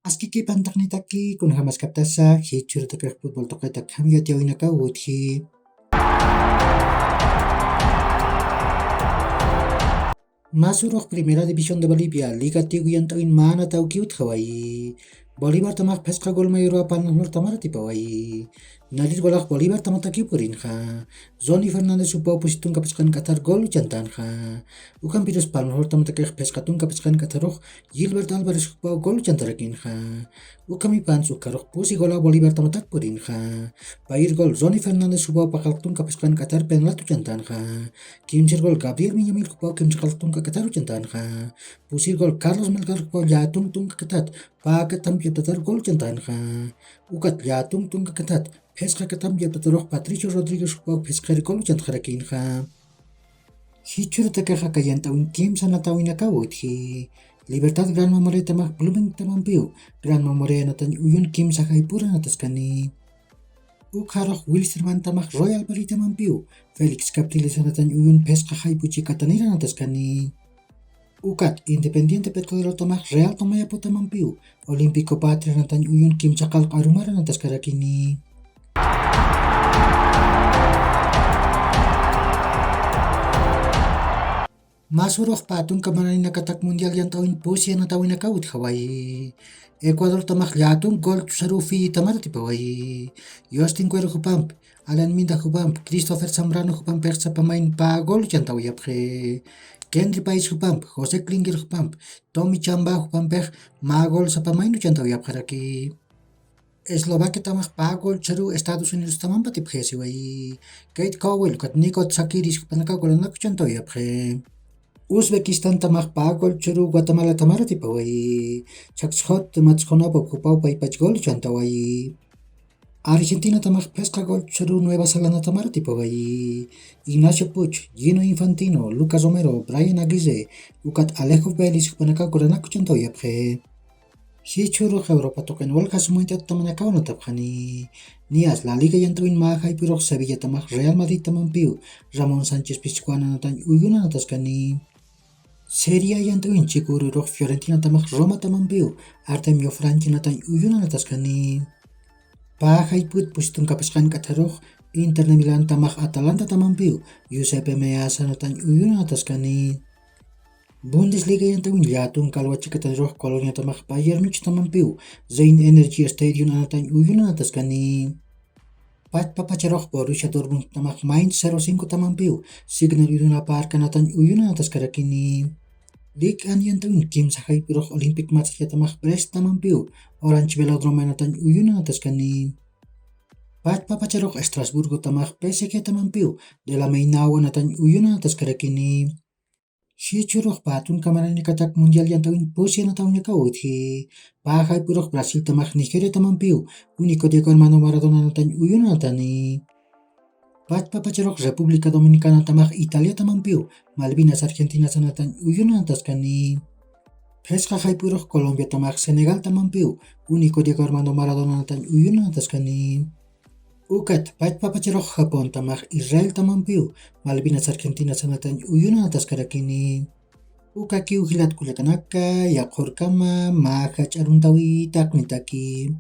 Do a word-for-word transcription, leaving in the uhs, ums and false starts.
Askiki pantaqnitaki, kunjamaskaptasa jichhürutakax futbol tuqita khamyatiyawinakaw utji. Masurux Primera División de Bolivia, Liga Tigo yant'awin mänata uki utjawayi. Bolivartamax phisqa gol mayruwa Palmas Norte tamar atipawayi. Narir golax Bolivartamatakiw purinxa. Johnny Fernández jupaw pusi tunka phisqan k'athar gol uchantanxa. Ukampirus Palmas Nortamatakix phisqa tunka phisqan k'atharux Gilbert Álvarez jupaw gol uchantarakinxa. Ukamipans ukharux pusi gola Bolivartamatak purinxa. Payir gol Johnny Fernández jupaw paqalq tunka phisqan k'athar penalti uchantanxa. Kimsir gol Gabriel Villamil jupaw kimsaqalq tunka k'athar uchantanxa. Pusir gol Carlos Melgar jupaw llätunk tunka k'athat pä k'atamp yaptatar gol uchantanxa. Ukat llätunk tunka k'athat phisqa k'atamp yaptatarux Patricio Rodríguez jupaw phisqir gol uchantxarakinxa. Jichhürutakax aka yant'awin kimsa natäwinakaw utji. Libertad Gran Mamoré tamax Blumentamampiw Gran Mamoré anatañ uyun kimsa jaypur anataskani. Ukharux Wilstermann tamax Royal París tamampiw Félix Capriles anatañ uyun phisqa jaypuchi katanir anataskani. Ukat Independiente Petrolero tamax Real Tomayapo tamampiw Olímpico Patria anatañ uyun kimsa qalq arumar anataskarakini. Masurux pä tunka maraninakatak mundial yant'awin pusi anatäwinakaw utjawayi. Ecuador tamax llätunk gol ch'usaruw Fiji tamar atipawayi. Justin Cuero jupamp, Alan Minda jupamp, Christopher Zambrano jupampix sapa mayn pä gol uchantawayapxi. Kendry Pais jupamp, José Klinger jupamp, Tommy Chamba jupampix mä gol sapa mayn uchantawayapxaraki. Eslovaquia tamax pä gol ch'usaruw Estados Unidos tamamp atipxisiwayi. Kate Cowell ukat Nico Tsakiris jupanakaw golanak uchantawayapxi. Uzbekistan tamax pä gol ch'usaruw Guatemala tamar atipawayi. Chhaksxot Matskhonopov jupaw paypach gol uchantawayi. Argentina tamax phisqa gol ch'usaruw Nueva Zelanda tamar atipawayi. Ignacio Puch, Gino Infantino, Lucas Romero, Brian Aguirre ukat Alejo Vélez jupanakaw golanak uchantawayapxi. Jichhürux Europa tuqin walja sumuyt'at tamanakaw anatapxani. Niyas La Liga yant'awin mä jaypurux Sevilla tamax Real Madrid tamampiw Ramón Sánchez Pizjuán anatañ uyun anataskani. Serie A yant'awin chikürürux Fiorentina tamax Roma tamampiw Artemio Franchi anatañ uyun anataskani. Pä jayput pusi tunka phisqan k'atharux Inter de Milán tamax Atalanta tamampiw Giuseppe Meazza anatañ uyun anataskani. Bundesliga yant'awin llätunk alwa chikatanirux Colonia tamax Bayern Múnich tamampiw Rhein Energy Stadium anatañ uyun anataskani. Pachpapacharux Borussia Dortmund tamax Mainz cero cinco tamampiw Signal Iduna Park anatañ uyun anataskarakini. Ligue uno yant'awin kimsa jaypurux Olympique Marsella tamax Brest tamampiw Orange Velodrome anatañ uyun anataskani. Pachpapacharux Estrasburgo tamax P S G tamampiw De la Mainau anatañ uyun anataskarakini. Jichhürux pä tunka maraninakatak mundial yant'awin pusi anatäwinakaw utji. Pä jaypurux Brasil tamax Nigeria tamampiw Único Diego Armando Maradona anatañ uyun anatani. Pachpapacharux República Dominicana tamax Italia tamampiw Malvinas Argentinas anatañ uyun anataskani. Phisqa jaypurux Colombia tamax Senegal tamampiw Único Diego Armando Maradona anatañ uyun anataskani. Ukat pachpapacharux Japón tamax Israel tamampiw Malvinas Argentinas anatañ uyun anataskarakini. Ukakiw jilat kullakanaka, yaqhurkama mä jach'a aruntäwi taqnitaki.